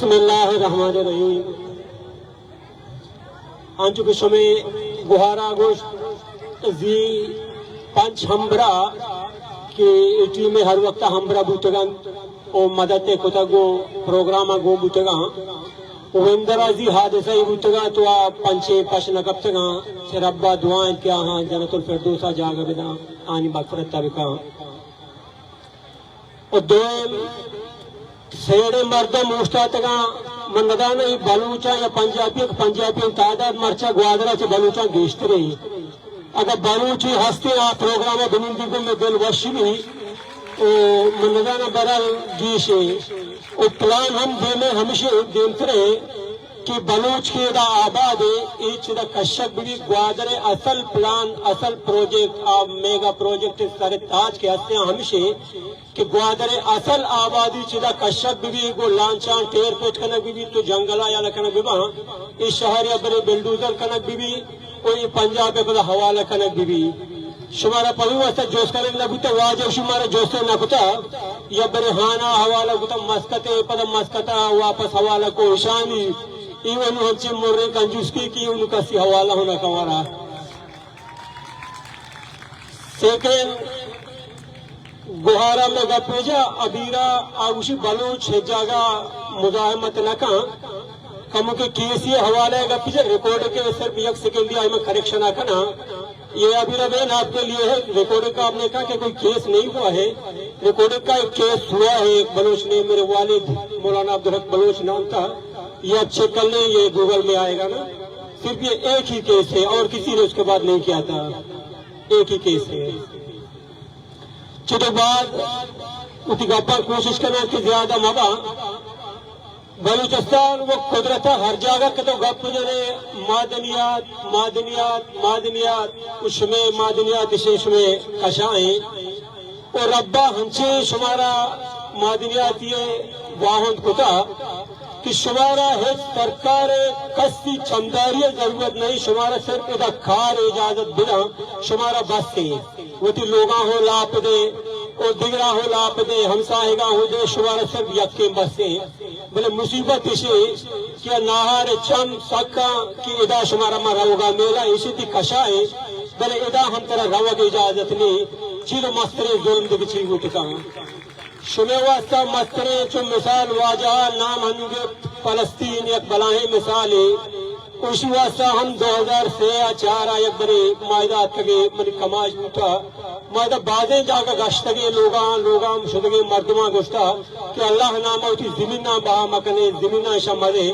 بسم اللہ الرحمن الرحیم۔ انچو کہ شمے گوہارا گوشت، زی پنچ ہمبرا کہ اے ٹیم ہر وقت ہمبرا بوتگن و مدد کتگ و پروگرام گون بوتگاں۔ و اندرا زی حادثہ ای بوتگاں تو آ پنچیں پش نہ کپتگاں۔ چہ ربا دعا انت کہ آہاں جنت الفردوسا جاگہ بداں، آنی مغفرتا بکاں۔ و دوئیں سیڑیں مردم اوشتاتگاں۔ من نداناں اے بلوچاں یا پنجابی، کہ پنجابی تعداد مرچا گوادرا چہ بلوچاں گیشتریں۔ اگاں بلوچے ہستیں آ پروگرام ء بنندی گوں مئے دل وش بی۔ و من نداناں بہرحال گیشیں۔ و پلان ہم دیمے ہمشیں دیمترے۔ کہ بلوچ کہ ادا آباد ایں، اے چدا کشگ بہ بی۔ گوادر ء اصل پلان، اصل پروجیکٹ، آ میگا پروجیکٹ سر تاج کہ ہستیں ہمشیں کہ گوادر ء اصل آبادی چدا کشگ بہ بی، گوں لانچاں ٹیر پٹ کنگ بہ بی، تو جنگل ء یلہ کنگ بہ باں، اے شہر ء برے بلڈوزر کنگ بہ بی، و اے پنجاب ء پدا حوالہ کنگ بہ بی۔ شمارا پمے واسطہ جست کنگ نہ بوتہ، واجہ شمارا جست نہ کتہ، یا برے ہانا حوالہ کتہ مسکت ء، پدا مسکت ء واپس حوالہ کو اشانی۔ ایوان انچیں مریں کنجوسکی کہ انوں کسی حوالہ ہوں نہ کن وارا۔ سیکنڈ گوہارا میں گپے جا ابیرا آگوشی بلوچ ہچ جاگہ مزاحمت نہ کن۔ کمو کے کیسی حوالہ گپے جا ریکارڈ کے صرف یک سیکنڈ آئی میں کریکشن آ کنا۔ یہ ابیرا بہن آپ کے لیے ہے، ریکارڈ کا آپ نے کہا کہ کوئی کیس نہیں ہوا ہے، ریکارڈ کا ایک کیس ہوا ہے، ایک بلوچ نے، میرے والد مولانا عبدالحق بلوچ نام تھا، یہ آپ چیک کر لیں، یہ گوگل میں آئے گا نا۔ صرف یہ ایک ہی کیس ہے اور کسی نے اس کے بعد نہیں کیا تھا، ایک ہی کیس ہے۔ چہ تو بعد وتی گپاں کوشش کناں کہ زیادہ مباں۔ بلوچستان و قدرت ہر جاگہ کہ تو گپ جنے، معدنیات، معدنیات، معدنیات، و شمے معدنیات اشے شمے کشائیں۔ و ربا ہنچیں شمارا معدنیاتی واہند کتا کہ شمارا ہچ سرکار کسی چمداری ضرورت نہیں، شمارا صرف ادا کار اجازت بداں، شمارا بس ہیں۔ وتی لوگاں ہو لاپ دے، او دگرا ہو لاپ دے، ہمساہگاں ہو دے، شمارا صرف یکیں بس ہیں۔ بلے مصیبت اشے کہ ناہار چم سکاں کہ ادا شمارا ما روگا میلا ایشی تی کشا ہے، بلے ادا ہم ترا روگ اجازت نہیں، چیز مستریں ظلم دگہ چی بوت کن۔ شمے واسطہ مستریں چو مثال واجہ نام ہنو گپت فلسطین یک بلاہیں مثالے۔ ایشی واسطہ ہم دو ہزار سے ء چار ء یک برے ما ادا اتکگیں، منی کماش بوتا۔ ما ادا بازیں جاگہ گشتگیں، لوگاں، لوگاں شدگیں مردماں گوشتا کہ اللہ نام ء وتی زمیناں بہا مکنے، زمیناں شما مدے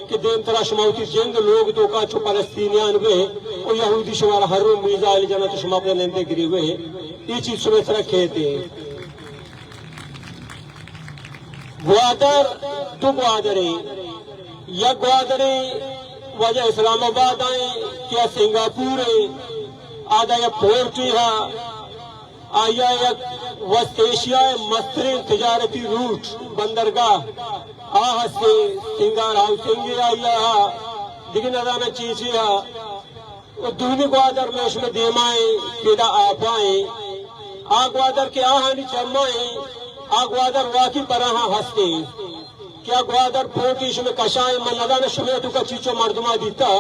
کہ دیمترا شما وتی جند لوگ توکا چو فلسطینیان بے و یہودی شمارا ہر رو میزائل جنت و شما پدا نندے گریوے۔ اے چیز شمے سرا کہتے ہیں۔ گوادر، دو گوادریں، یک گوادریں واجہ اسلام آباد آئیں کہ آ سنگاپور ایں، آدا یک پورٹے ہا، آیا یک وست ایشیا ء مستریں تجارتی روٹ، بندرگاہ آ ہستے، سنگار ہاؤسنگ آیا ہا، دگہ نزاناں چی چی ہا۔ و دومی گوادر میں شمے دیمائیں کہ ادا آپائیں۔ آ گوادر کہ آہانی چمائیں، آ گوادر واقعی براہاں ہستیں کہ آ گوادر پورٹی شمے کشائیں۔ من نداناں شمے توکا چیچو مردما دیتا،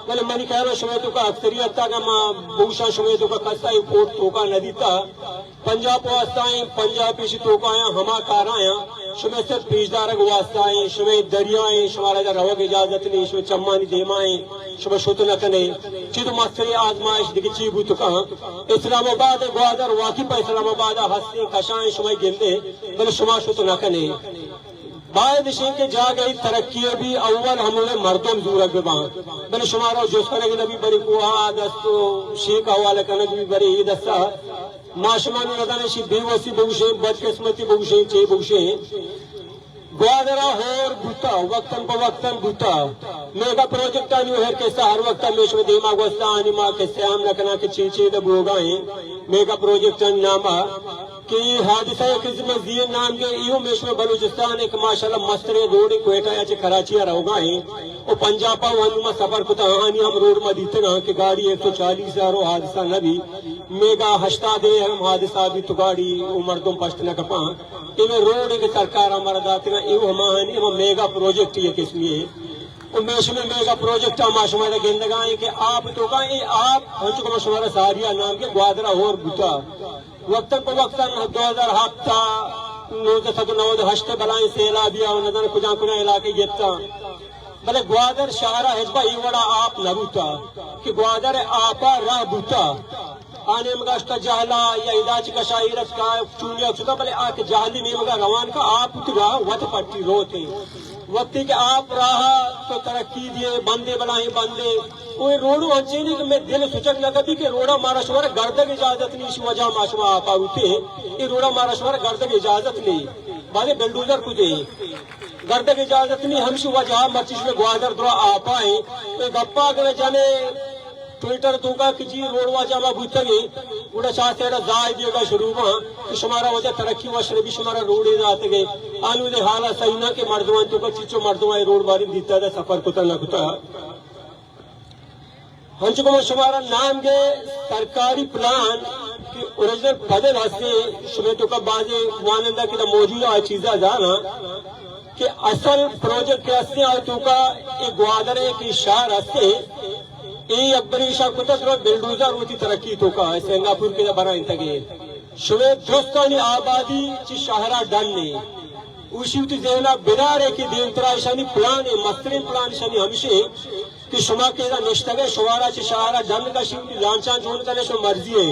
بلے منی خیال شمے توکا اکثریت تا کہ ما بوشاں شمے توکا کسا ای پورٹ توکا ندیتا۔ پنجاب واسطہ ایں، پنجاب ایشی توکا آیاں، ہما کار آیاں، شمے صرف پیش دارگ واسطہ ایں، شمے دریا ایں، شمارا ادا روگ اجازت نہیں، شمے چمانی دیما ایں، شما شت نہ کنے۔ چی تو مستریں آزمائش دگہ چی بوت کن؟ اسلام آباد گوادر واقعی پہ اسلام آباد ہستیں، کشائیں، شما گندے، بلے شما شت نہ کنے۔ باید اش انت کہ جاگہی ترقی بی، اول ہموڑے مردم زورگ بباں۔ بلے شمارا جست کنگ نبی، بری کوہا دست و شیک حوالہ کنگ بی، بری ای دستا۔ ما شما نو ندانہ شی بے وسی بگوشیں، بدقسمتی بگوشیں، چے بگوشیں۔ گوادرا ہور بوتا، وقتاً پہ وقتاً بوتا۔ میگا پروجیکٹانی ہر قصہ ہر وقتا میش میں دیما گوستا، آنی ما قصہ ہم نہ کنا کہ چے چے دے بوگا ہیں۔ میگا پروجیکٹانی ناما کہ اے حادثہ ءِ کہ ذمہ زین نام گے ایو میشم بلوچستان ءِ کہ ماشاءاللہ مستریں روڈے کوئٹہ ءَ چہ کراچی ءَ روگا ایں و پنجاب ءَ ہنو ما سفر کتا، آہانی ہم روڈ ما دیتگاں کہ گاڑی ایک سو چالیس ہزار و حادثہ نہ بی، میگا ہشتاد ءِ ہم حادثہ بی تو گاڑی و مردم پشت نہ کپاں۔ ایویں روڈ کہ سرکار ءَ مارا داتگاں، ایو ہماہانی ہم میگا پروجیکٹ یک قسمی ہے۔ و میشم میگا پروجیکٹ ءَ ما شمارا گندگا ایں کہ آپ توکا اے آپ ہنچو کہ ما شمارا ساری ءَ نام گے گوادر ءَ ہور بوتا۔ وقتاً پہ وقتاً دو ہزار ہپت ءَ نوزدہ سد و نود ہشت ءَ بلائیں سیلابی ءَ و نزان کجام کجام علاقے گپتاں، بلے گوادر شہر ءَ ہچبر اے وڑا آپ نہ بوتا کہ گوادر ءِ آپ ءَ راہ بوتا۔ آ نیمگا اشتا جہلا یا ادا چہ کشا ایرت کا چونیا شتا، بلے آ کہ جہلی نیمگا روان کا آپ بوتگا وت پٹی روت ہیں۔ وقتی کہ آپ راہ تو ترقی دیے بندے بلائیں بندے، کوئی روڈو انچیں نہیں کہ میں دل سچک نہ کبھی کہ روڈا مارا شمارا گردگ اجازت نہیں، اسی وجہ ما شما آپا ہوتے ہیں، یہ روڈا مارا شمارا گردگ اجازت نہیں، بازے بلڈوزر کو دے گردگ اجازت نہیں، ہمشی وجہ مرچی شما گوادر درا آپا ہیں۔ تو گپا اگر جانے ٹویٹر توکا کہ جی روڈ واجہ ما بوتگے، گڑا چاہ تیرا زاہ دیگا شروع ہاں کہ شمارا وجہ ترقی وش ربی، شمارا روڈے داتگے۔ آنو دے حالا صحیح نہ کہ مردمان توکا چیچو مردمان روڈ بارے دیتا دا سفر کتا نہ کتا۔ ہنچو کہ من شمارا نام گے سرکاری پلان کہ اوریجنل پدل ہستے، شمے توکا بازے وانندہ کہ دا موجود آ چیزا دانا کہ اصل پروجیکٹ کہ ہستے آ توکا اے گوادر ہے کہ شہر ہستے، اے اکبری شاہ کتا درو بلڈوزر ہوتی ترقی توکا ہے، سنگاپور کے دا بنا انتگے۔ شمے درستانی آبادی چی شہرا ڈن نے۔ اوشی وتی ذہنا بنارے کہ دیمترا اشانی پلان ہے، مسترین پلان اشانی ہمشے کہ شما کہ ادا نشتگے، شمارا چہ شہرا ڈن کشی، وتی لانچاں جون کنے، شما مرضی ہے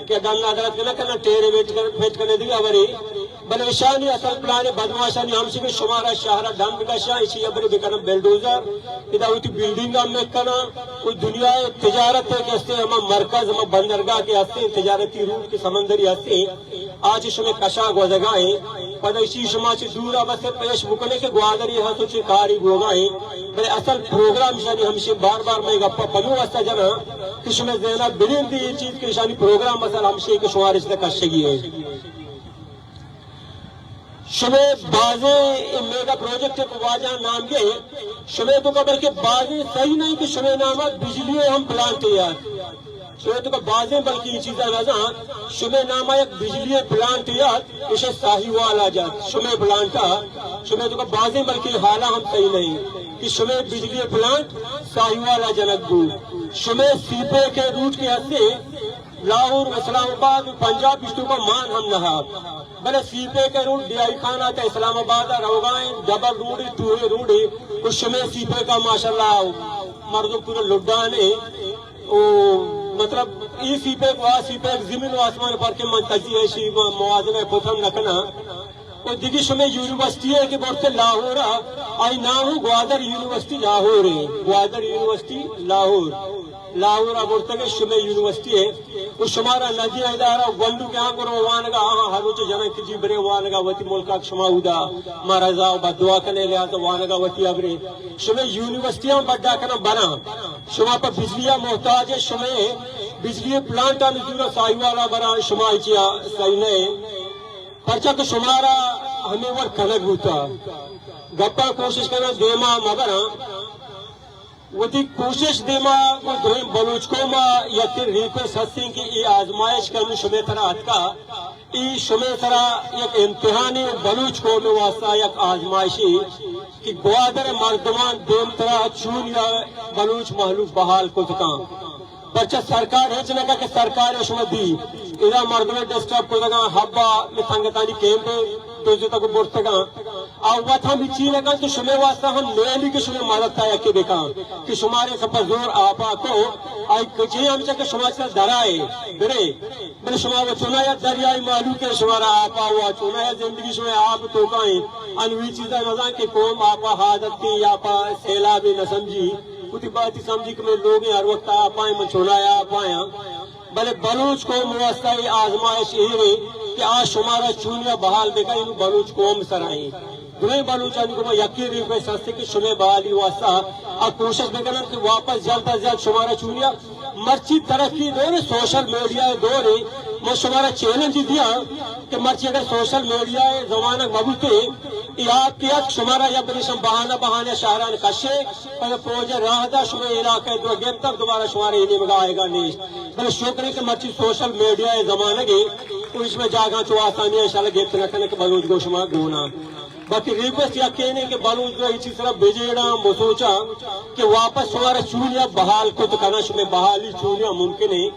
کہ ڈن ادرت کنا کنا ٹیرے بیٹ کر، بیٹ کنے دیگه اوری۔ بلے اشانی اصل پلان بدمعاشانی ہمشی کہ شمارا شہرا ڈن بکشاں، اشی ابرے بکنن بلڈوزر، ادا وتی بلڈنگ ہم مکناں، کوئی دنیا تجارت ہے کہ ہستے، ہما مرکز، ہما بندرگاہ کہ ہستے، تجارتی روٹ کہ سمندری ہستے، آ چہ شمے کشا گوزگا ایں، پدا اشی شما چہ دورا بس پیش بکنے کہ گوادری ہتو چہ کاری بوگا ایں۔ بلے اصل پروگرام اشانی ہمشی، بار بار میں گپا پنو واسطہ جنا کہ شمے ذہنا بنندی یہ چیز کہ اشانی پروگرام اصل ہمشی کہ شما رشتہ کشگی ہے۔ شمے بازیں اے میگا پروجیکٹ کو واجہ نام گے، شمے توکا بلکہ بازیں صحیح نہیں کہ شمے ناما بجلی ہم پلانٹ یار۔ شمے توکا بازیں بلکہ یہ چیزاں نزان، شمے ناما یک بجلی پلانٹ یات، اسے ساہیوالا جات۔ شمے پلانٹا، شمے توکا بازیں بلکہ حالا ہم صحیح نہیں کہ شمے بجلی پلانٹ ساہیوالا جنگ بو۔ شمے سی پیک روٹ کے ہستے لاہور، اسلام آباد، پنجاب، اشتو کا مان ہم نہ ہا۔ بلے CPEC road D I Khan آتا اسلام آباد روگائیں، double road, two way road, و شمے سی پیک کا ماشاءاللہ مردم پورا لڈانے۔ او مطلب، ای سی پیک وا سی پیک زمین و آسمان پر کے من تجزیہ شی موازنہ پتھم نہ کنا۔ و دیگی شمے یونیورسٹی ہے کہ برتے لاہور، آئی نام ہو گوادر یونیورسٹی لاہور ہے، گوادر یونیورسٹی لاہور۔ لاہور ء برتگ شمے یونیورسٹی ہے، و شمارا ندی ادارہ گونڈو کہ آں گرو وانگا، آہاں ہر روچ جنن کہ جی برے وانگا وتی ملکا کہ شما اودا مارا زا و بددعا کنے، لہذا وانگا وتی ابرے۔ شمے یونیورسٹی ہم بڈا کنن بنا۔ شما پہ بجلی ء محتاج ہے، شمے بجلی پلانٹ ء نزور ساہیوالا برا، شما ایچیا صحیح نہ ہے۔ پرچا کہ شمارا ہمیں وڑ کنگ بوتا۔ گپا کوشش کنن دیما مبرا۔ وتی کوشش دیما گوں درہیں بلوچ قوم ء یکیں ریکویسٹ ہستیں کہ اے آزمائش کہ انوں شمے ترا اتکا، اے شمے ترا یک امتحانے و بلوچ قوم ء واسطہ یک آزمائشے کہ گوادر ء مردمان دیمترا چونیا بلوچ مہلوک بحال کت کن۔ پرچا سرکار ہچ نہ کہ سرکار ء شما دی، ادا مردم ڈسٹرب کتگاں، حبا میں سنگتانی کیمپ دزتگ و برتگاں۔ آ وت ہم ہچی نہ کنت، شمے واسطہ ہم نیلی کہ شمے مدد تا یکے بکن کہ شمارے سپا زور آپا کو، آئی کچے ہم چکے شما چا درائے برے، بلے شما و چنا یا دریائی مالو کے شمارا آپا ہوا، چنا یا زندگی شما آپ توکائیں۔ انوی چیزا نزان کہ قوم آپا حادت کے یا پا سیلاب نہ سمجھی، کتی باتی سمجھی کہ میں لوگیں ہر وقت آپائیں، من چنا یا آپایاں۔ بلے بلوچ قوم واسطہ اے آزمائش ایر ہے کہ آ شمارا چونیا بحال بکن، اینو بلوچ قوم سرا ہیں۔ دریں بلوچانی گوما یکی ریکویسٹ ہستے کہ شمے بحالی واسطہ آ کوشش بکنن کہ واپس جلد از جلد شمارا چونیا، مرچی ترقی دور ہے، سوشل میڈیا دور ہے، من شمارا چیلنج دیاں کہ مرچی اگر سوشل میڈیا ءِ زمانگ مہ بوتیں، اے آپ کہ ات شمارا یا بریشم بہانہ بہانہ شہران کشے، پدا فوج ءَ راہ دا شمئے علاقہ ءَ درا گپتگ، دوبارہ شمارا اے نیمگا آئیگا نیست۔ بلے شکر ایں کہ مرچی سوشل میڈیا ءِ زمانگ ایں، تو اش مئے جاگہاں چو آسانی ءَ انشاءاللہ گپت نہ کنیں کہ بلوچ گوں شما گون آں۔ باقی ریکویسٹ یکینے کہ بلوچ گوں اے چیز سرا بجیڑاں، بسوچاں کہ واپس شمارا چونیا بحال کت کناں، شمئے بحالی چونیا ممکن ایں۔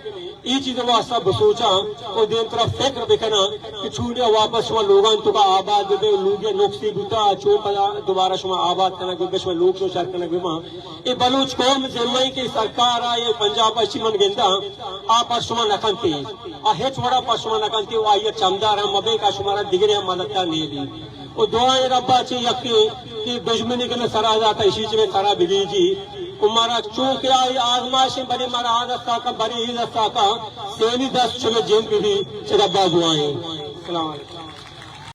اے چیز واسطہ بسوچاں و دیمترا فکر بکناں کہ چونیا واپس شما لوگاں توکا آباد ببے، لوگے نقصی بوتا، چون پدا دوبارہ شما آباد کنگ ببے، شما لوگ چون شر کنگ بباں۔ اے بلوچ قوم ذمہ ایں کہ سرکار ءَ، اے پنجاب ءَ چی من گنداں، آ پہ شما نہ کنتے، آ ہچ وڑا پہ شما نہ کنتے، و آئی ءَ چمدار ہم مبے کہ شمارا دگرے ہم مدد ءَ نیلی۔ و دعائیں ربا چہ یکے کہ دژمنی کہ سرا داتا، اشی چہ ترا بگیجی۔ و مارا چونکہ آئی آزمائشیں، بری مارا آ دستا کن، بری ای دستا کن، سیمی دست چمے جند بی، چہ ربا دعائیں۔ السلام علیکم۔